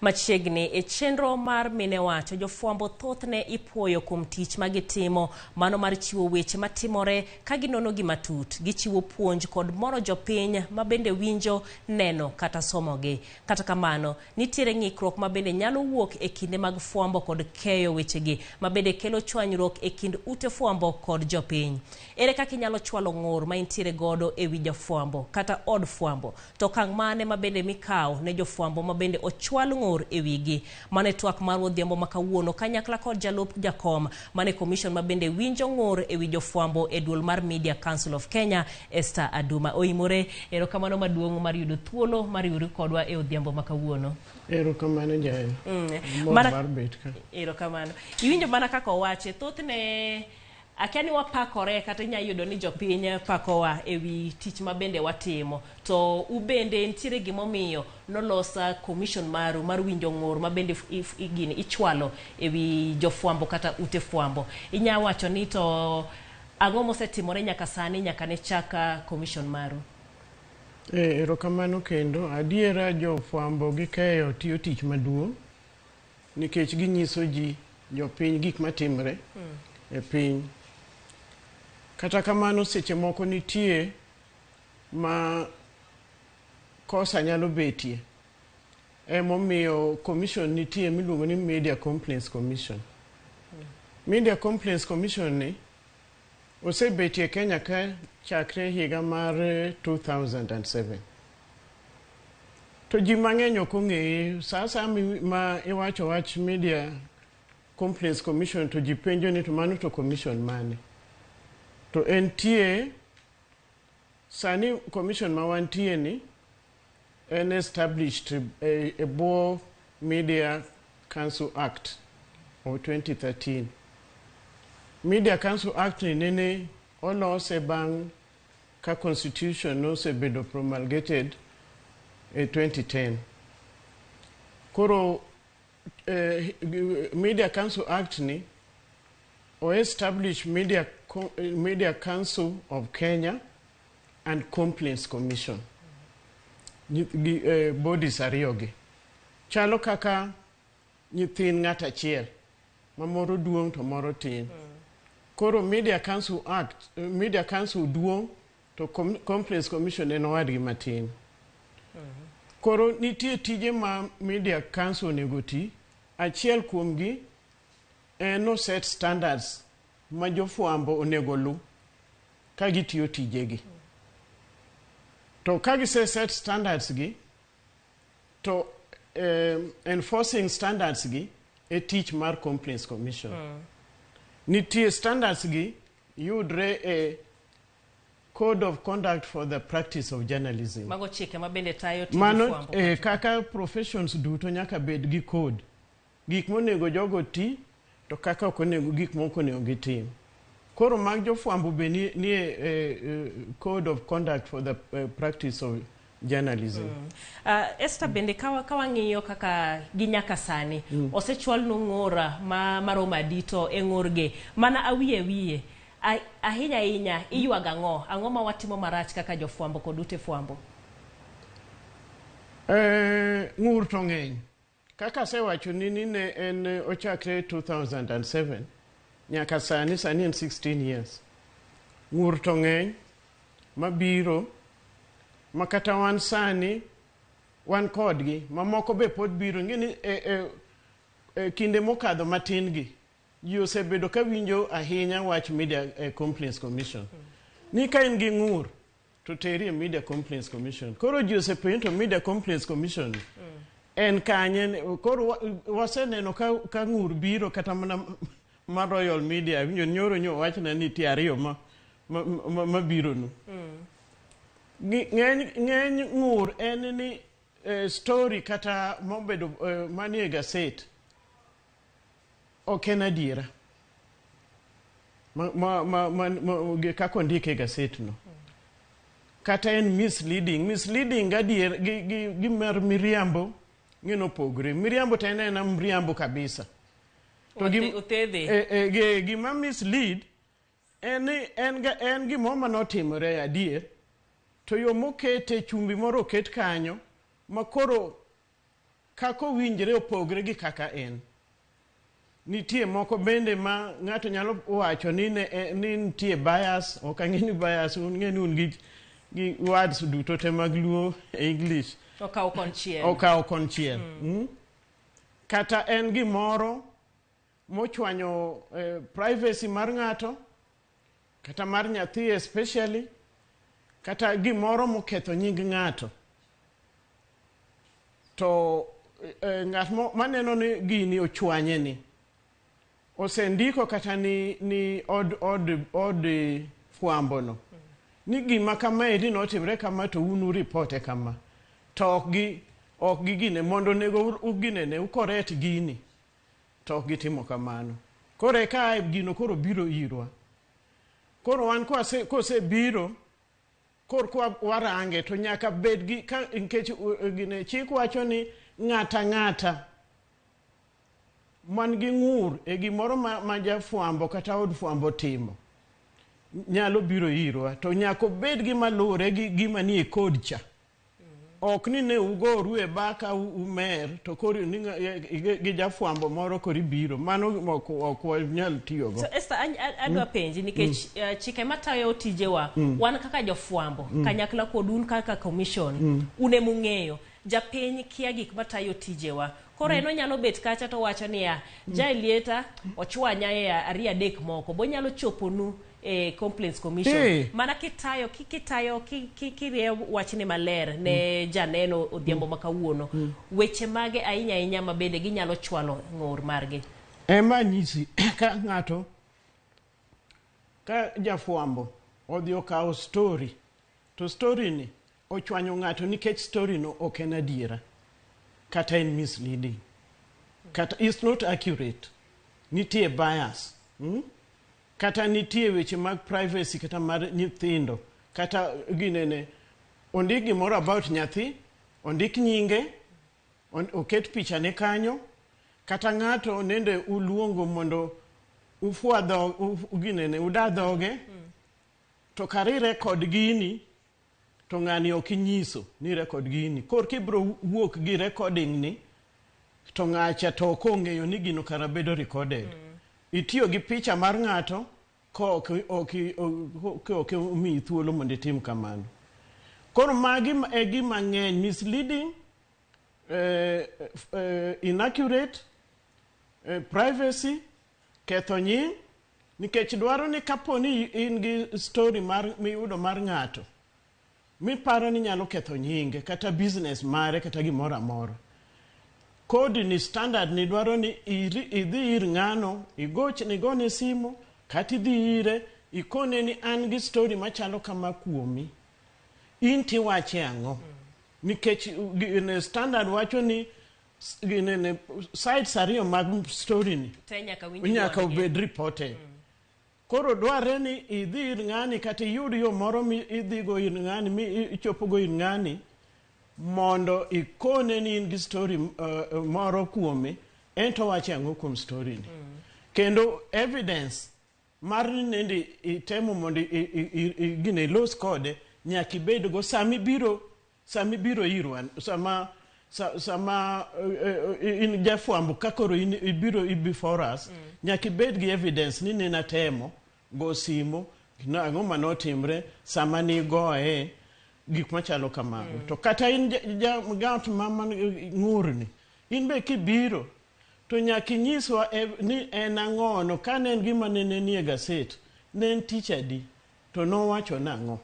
Machiegni e chenro mar mine wacho, jofwambo thothne ipuoyo kuom tich ma gitimo, mano mar chiwo weche matimore ka ginono gi matut. Gichiwo puonj kod moro jopiny ma bende winjo, neno kata somogi. Kata kamano, nitiere ng'ikruok ma bende nyalo wuok e kinde mag fwambo kod keyo wechegi, ma bende kelo chwanyruok e kind ute fwambo kod jopiny. Ere kaka inyalo chwalo ng'ur ma intiere godo e wi jafwambo kata od fwambo? To okang' mane ma bende mikawo ne jofwambo ma bende ochwal ng'ur e wigi? Mano e twak marwa odhiambo ma kawuono kanyakla kod jalup jakom mane commission ma bende winjo ng'ur e wi jofwambo e duol mar Media Council of Kenya, Esther Aduma. Oimore, erokamano maduong' mar yudo thuolo mar riwori kodwa e odhiambo ma kawuono. Erokamano Jael. Mor mar bet ka. Erokamano. Iwinjo mana kaka owache, thothne akia ni wapakore kata inya yudo ni jopiny pakowa e wi tich ma bende watimo. To ubende nitiere gimomiyo nolosa commission maru mar winjo ng'ur ma bende gini ichwalo e wi jofwambo kata ute fwambo. Inya wacho ni to ang'o mosetimore nyaka sani nyaka ne chak commission maru? Erokamano kendo. Adiera jofwambo gi keyo tiyo tich maduong' nikech ginyiso ji jopiny gik matimre e piny. Kata kamano seche moko nitie ma kosa nyalo betie. Emomiyo commission nitie miluongo ni Media Complaints Commission. Media Complaints Commission ni osebetie Kenya ka chakre higa mar 2007. To ji mang'eny ok ong'eye. Sa asaya ma iwacho wach Media Complaints Commission to ji penjo ni to mano to commission mane? To entie sani commission ma wantie ni en established e bwo Media Council Act of 2013. Media Council Act ni nene olose bang' ka constitution nosebedo promulgated e 2010. Koro Media Council Act ni o establish Media Council of Kenya and Complaints Commission. Gi bodies ariyo gi. Chalo kaka nyithind ng'at achiel ma moro duong' to moro tin. Koro Media Council Act, Media Council duong' to Complaints Commission en owadgi matin. Koro nitie tije ma Media Council onego ti. Achiel kuomgi en no set standards ma jofwambo onego lu ka gitiyo tijegi. To ka gise set standards gi, to enforcing standards gi e tich mar Complaints Commission. Nitie standards gi yudre e Code of Conduct for the Practice of Journalism. Mago chike ma bende tayo tij Mano fwambo. Kaka professions duto nyaka bed gi code. Gik monego jogo ti to kaka ok onego gik moko onego gitim. Koro mag jofwambo be ni e Code of Conduct for the Practice of Journalism. Esther bende ka wang'iyo kaka gi nyaka sani osechwalnu ng'ur ma maromo adi to e ng'urgi mana awiye wiye ahinya ahinya iywago ang'o? Ang'o ma watimo marach kaka jofwambo kod ute fwambo? Ng'ur to ng'eny. Kaka asewacho ni ne en ochakre 2007 nyaka sani, sani en 16 years. Ng'ur to ng'eny mabiro ma kata wan sani wan kodgi mamoko be pod biro. Ing'e ni kinde mokadho matin gi ji osebedo ka winjo ahinya wach Media Complaints Commission. Ni ka in gi ng'ur to teri e Media Complaints Commission. Koro ji osepenjo to Media Complaints Commission en kanye? Koro waseneno ka ng'ur biro kata mana ma Royal Media. Awinjo nyoro nyo wachna ni nitie ariyo ma biro nu. Ng'eny ng'ur en ni story kata mobedo manie gaset ok en adiera. Kaka ondike e gaset no. Kata en misleading. Misleading adier gi mar miriambo ng'eno opogore. Miriambo to en ena miriambo kabisa. To Othedhe. Gima mislead en ni en gimoro manotimore adier to yo mokete chumbi moro oket kanyo ma koro Kaka owinjre opogre gi kaka en. Nitie moko bende ma ng'ato nyalo wacho ni ne, ni nitie bias, ok ang'e ni bias, un ng'e ni un gi words duto te mag Luo e English. Okawo konchiel. Okawo konchiel. Kata en gimoro mochwanyo privacy mar ng'ato, kata mar nyathi especially, kata gimoro moketho nying ng'ato. To ng'at maneno ni gini ochwanye ni, osendiko kata ni od fwambo no, ni gima kamaeri notimre kama to un uripote kama. To ok gi gine, mondo onego uginene, ucorrect gini. To ok gitimo kamano. Koro eka gino koro biro irwa. Koro wan kosebiro, koro kwa warange to nyaka bed gi, ka, nikech gine chik wacho ni ng'ata ng'ata man gi ng'ur e gimoro ma jafwambo kata od fwambo timo nyalo biro irwa, to nyaka obed gima luwore gi gima nie code cha. Ok ni ne ugoru e baka umer to koro ni gi jafwambo moro koro ibiro, mano ok wanyal tiyogo. So Esther, adwa penji nikech chike matayo tijewa, wan kaka jofwambo, kanyakla kod un kaka commission, un emung'eyo japiny kia gik matayo tijewa. Koro en onyalo bet kacha to wacho niya, ja Elieta ochwanya e ariyo adek moko, bonyalo choponu e Complaints Commission. Mana kitayo kitayo kirieyo wachni maler ne janeno odhiambo ma kawuono. Weche mage ahinya ahinya ma bende ginyalo chwalo ng'ur margi? Ema nyisi ka ng'ato, ka jafwambo odhi okawo story, to story ni ochwanyo ng'ato nikech story no ok en adiera, kata en misleading, kata it's not accurate, nitie bias, Kata nitie weche mag privacy kata mar nyithindo, kata ginene, ondik gimoro about nyathi, ondik nyinge, oket pichane kanyo, kata ng'ato nende uluongo mondo ufwa dho, ginene, uda dhoge, to kar i record gini, to ng'ani ok inyiso ni record gini. Koro kibiro wuok gi recording ni, to ng'acha to ok ong'eyo ni gino kara bedo recorded. Itiyo gi picha mar ng'ato ka ok omiyi thuolo mondo itim kamano. Koro magi e gima ng'eny, misleading, inaccurate, privacy, ketho nying, nikech dwaro ni kapo ni in gi story mar miyudo mar ng'ato, miparo ni nyalo ketho nyinge, kata business mare, kata gimoro amora. Code ni standard ni dwaro ni idhi ir ng'ano, igochne, igone simu, kata idhi ire, ikone ni an gi story machalo kama kuomi. In tiwache ang'o? Nikech standard wacho ni sides ariyo mag story ni te nyaka winj nyaka dwondgi. obed reported. Koro dwarre ni idhi ir ng'ani kata iyud yo moro mi idhigo ir ng'ani mi ichopogo ir ng'ani mondo ikone ni in gi story moro kuome, en to wache ang'o kuom story ni. Kendo evidence mar ni nende itemo mondo gine ilos kode nyaka ibedgo sama ibiro irwa, sama in jafwambo ka koro in ibiro before us, nyaka ibed gi evidence ni nene atemo go simo, ang'o manotimre sama nigoye, gik machalo kamago. To kata in ng'at ma man ng'urni, in be kibiro to nyaka inyiswa ni en ang'ono, ka ne en gima nene nie gaset, ne en tich adi, to nowacho nang'o,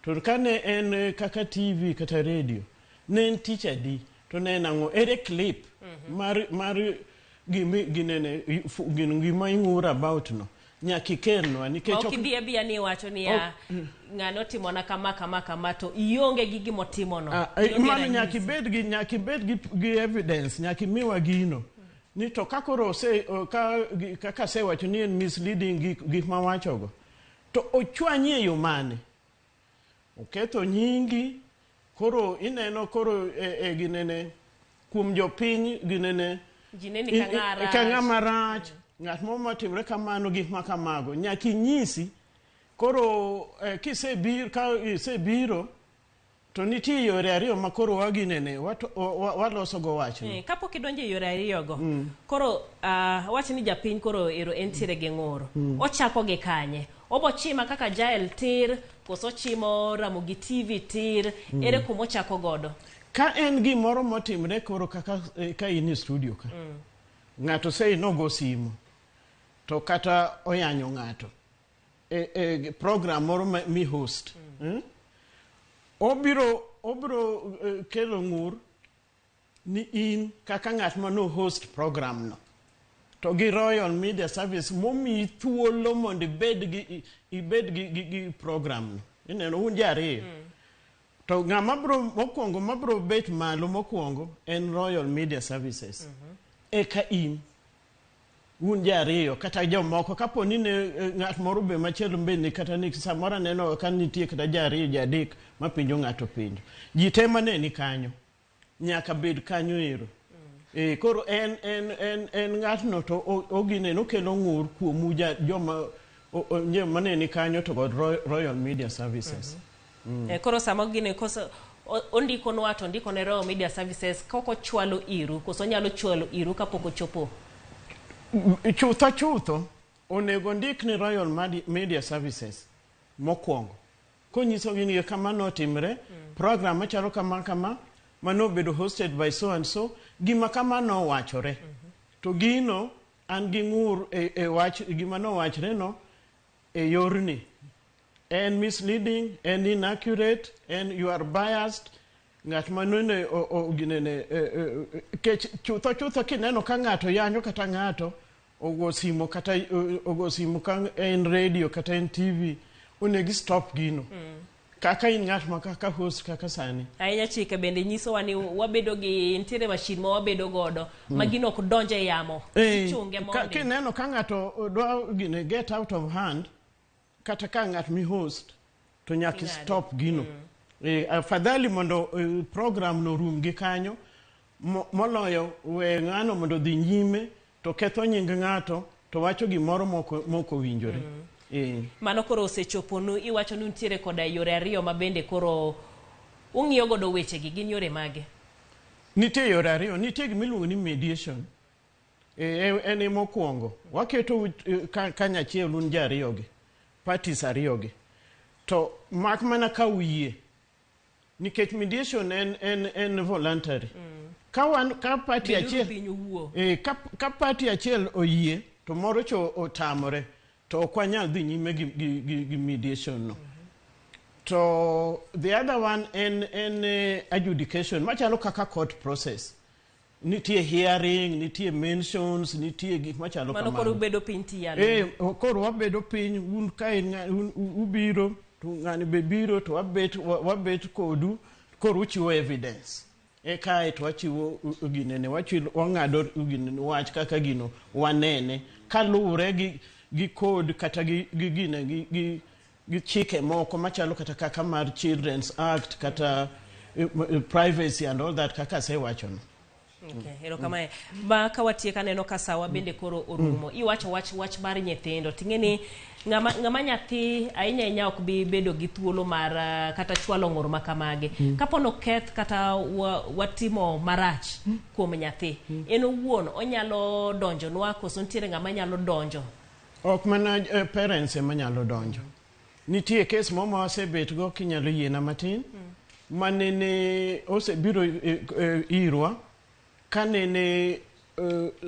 to ka ne en kaka TV kata radio, ne en tich adi, to ne en ang'o, ere clip mar gimi ginene gima ing'ur about no, nyaka ikelnwa nikech Ok ibi abiya ni iwacho niya, ng'ano otimona kama kama kama, to ionge gi gimotimono. Ionge mano nyaka ranyisi. ibed gi, nyaka ibed gi evidence, nyaka imiwa gino ni to ka koro ose ka kaka asewacho ni en misleading gik mawachogo, to ochwanyi e yo mane, oketho nyingi, koro ineno koro e ginene kuom jopiny ginene ji neni ka ng'a rach. Ka ng'ama rach, ng'at moro matimre kamano, gik ma kamago nyaka inyisi. Koro ka isebiro To nitie yore ariyo ma koro waginene waloso go wachno. Kapok idonjo e yore ariyogo, koro wach ni japiny koro ero entiere gi ng'ur. Ochako gi kanye? Obo chima kaka Jael tir, koso ochimo Ramogi TV tir, ere kuma ochako godo? Ka en gimoro motimre koro kaka ka in e studio ka. Ng'ato sei nogo simu to kata oyanyo ng'ato e program moro mi host. Obiro kelo ng'ur ni in kaka ng'at ma no host program no to gi Royal Media Service momiyi thuolo mondo ibed gi program no. Ineno un ji ariyo. To ng'ama bro mokwongo mabro bet malo mokwongo en Royal Media Services. Eka in un ji ariyo kata jomoko kapo ni ne ng'at moro be machielo be ni kata ni samoro aneno ka nitie kata ji ariyo ji adek mapenjo ng'ato penjo. Ji te mane ni kanyo nyaka bed kanyo ero. Koro en ng'atno to ogineno okelo ng'ur kuomu joma mane ni kanyo to kod Royal Media Services. Koro sama gine koso ondikonwa to ondiko ne Royal Media Services kok ochwalo iru koso onyalo chwalo iru kapok ochopo. Chutho chutho onego ndik ni Royal Media Services mokwongo konyisogi ni kama notimre program machalo kama kama manobedo hosted by so and so gima kama nowachore to gino an gi ng'ur e wach gima nowachre no e yorni en misleading, en inaccurate, en you are biased. Ng'at manene ginene kech chutho chutho kineno ka ng'ato yanyo kata ng'ato ogo simo kata ogo simo ka en radio kata en TV, onego stop gino kaka in ng'at ma kaka host kaka sani. Ahinya chike bende nyisowa ni wabedo gi nitiere mashin ma wabedo godo ma gino ok donj e yamo. Ichunge mondi. Kineno ka ng'ato dwa gine get out of hand kata ka ng'at mi host to nyaka Ing'ade. stop gino. Afadhali mondo program no rum gi kanyo moloyo we ng'ano mondo dhi nyime to ketho nying ng'ato to wacho gimoro mok owinjore. Mano koro osechoponu iwacho ni nitiere koda yore ariyo ma bende koro ung'iyo godo wechegi gin yore mage? Nitie yore ariyo, nitie gima iluongo ni mediation. En e mokwongo. Waketo kanyachiel un ji ariyogi, parties ariyogi. To mak mana ka uyie. Nikech mediation en voluntary. Ka party Beduru achiel piny uwuo. Ka party achiel oyie to moro cho otamore to ok wanyal dhi nyime gi mediation no. To the other one en adjudication machalo kaka court process. Nitie hearing, nitie mentions, nitie gik machalo Mano kamano. koro ubedo piny tiyalo. Koro wabedo piny un ka en un ubiro to ng'ani be biro to wabet kodu koro uchiwo evidence. Kae to wachiwo ginene, wang'ado ginene wach kaka gino wanene kaluwore gi code kata gi gine gi chike moko machalo kata kaka mar Children's Act kata privacy and all that kaka asewachono. Okay, erokamano. Ma ka watieko aneno ka sawa bende koro orumo. Iwacho wach mar nyithindo. Ting'e ni ng'ama nyathi ahinya ahinya ok bi bedo gi thuolo mar kata chwalo ng'ur ma kamagi. Kapo noketh kata watimo marach kuom nyathi, en owuon onyalo donjonwa koso nitiere ng'ama nyalo donjo? Ok mana parents ema nyalo donjo. Nitie kes moro ma wasebet go kinyalo yiena matin manene osebiro irwa kanene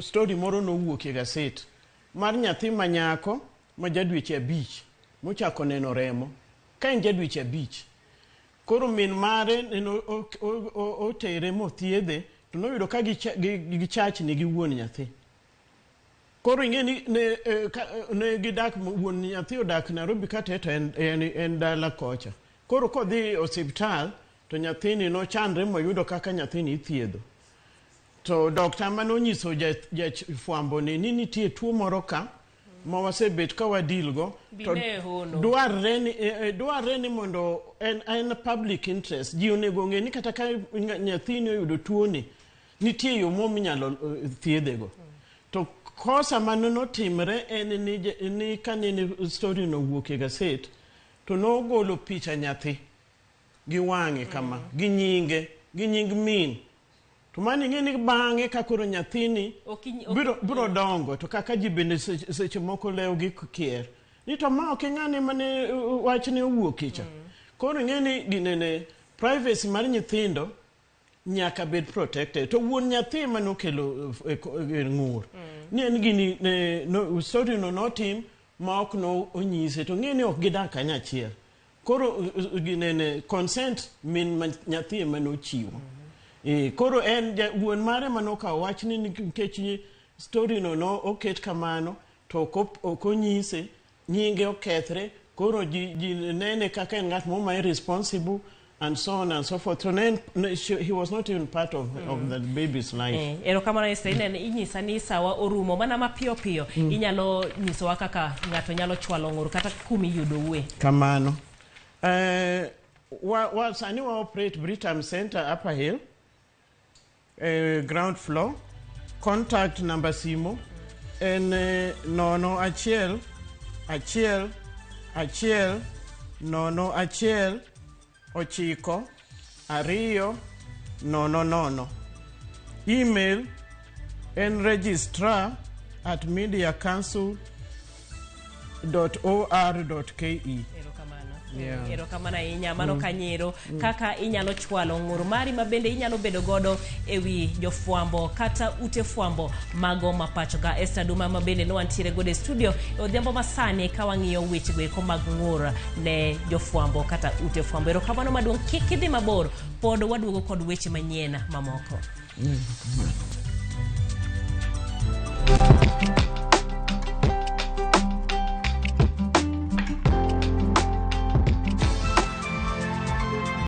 story moro nowuok e gaset mar nyathi ma nyako ma ja dweche 5 mochako neno remo ka en ja dweche 5. Koro min mare neno otere mothiedhe to noyudo ka gichachni gi wuon nyathi. Koro ing'e ni ne gidak wuon nyathi odak Nairobi kate to en dala kocha. Koro kodhi e osiptal to nyathini nochandre moyudo kaka nyathini ithiedho. To dokta manonyiso jafwambo ni nitie tuo moro ka ma wasebet ka wadil go to Bine hono. dwarre ni mondo en public interest ji onego ong'e ni kata ka nyathini oyudo tuoni nitie yo moro minyalo thiedhego. To kosa mane notimre en ni kanene story no owuok e gaset to nogolo picha nyathi. gi wang'e kama gi nyinge gi nying min to mano ing'e ni bang'e ka koro nyathini biro, biro dongo to kaka ji bende seche, seche moko lewgi kier ni to ma ok ing'ane mane wachne owuok icha koro ing'e ni ginene privacy mar nyithindo nyaka bed protected to wuon nyathi ema nokelo ng'ur ni en gini ne, no, story no notim ma ok no onyise to ng'e ni ok gidak kanyachiel koro ginene consent min ma nyathi ema nochiwo e, koro en ja, wuon mare ema nokawo wachni nikech story no no oket kamano to ok op- ok onyise nyinge okethre koro ji, ji nene kaka en ng'at moma irresponsible and so on and so forth so ne, ne, he was not even part of the baby's life. Erokamano Esther, ineno inyisa ni sawa orumo mana mapiyo piyo. Inyalo nyisowa kaka ng'ato nyalo chwalo ng'ur kata kumiyudoue. Kamano. Wa sani wa operate Britam Center, Upper Hill, ground floor. Contact number simo en 011 11 01 92 00. Email en registrar@mediacouncil.or.ke. Erokamano. Yeah. Erokamano ahinya. Mano kanyero kaka inyalo chwalo ng'ur mari ma bende inyalo bedo godo ewi jofwambo kata ute fwambo mago ma pacho ka. Esther Duma ma bende ne wantiere godo e studio e odhiambo masani ka wang'iyo weche go eko mag ng'ur ne jofwambo kata ute fwambo. Erokamano maduong', kik idhi mabor, pod waduogo kod weche manyien mamoko.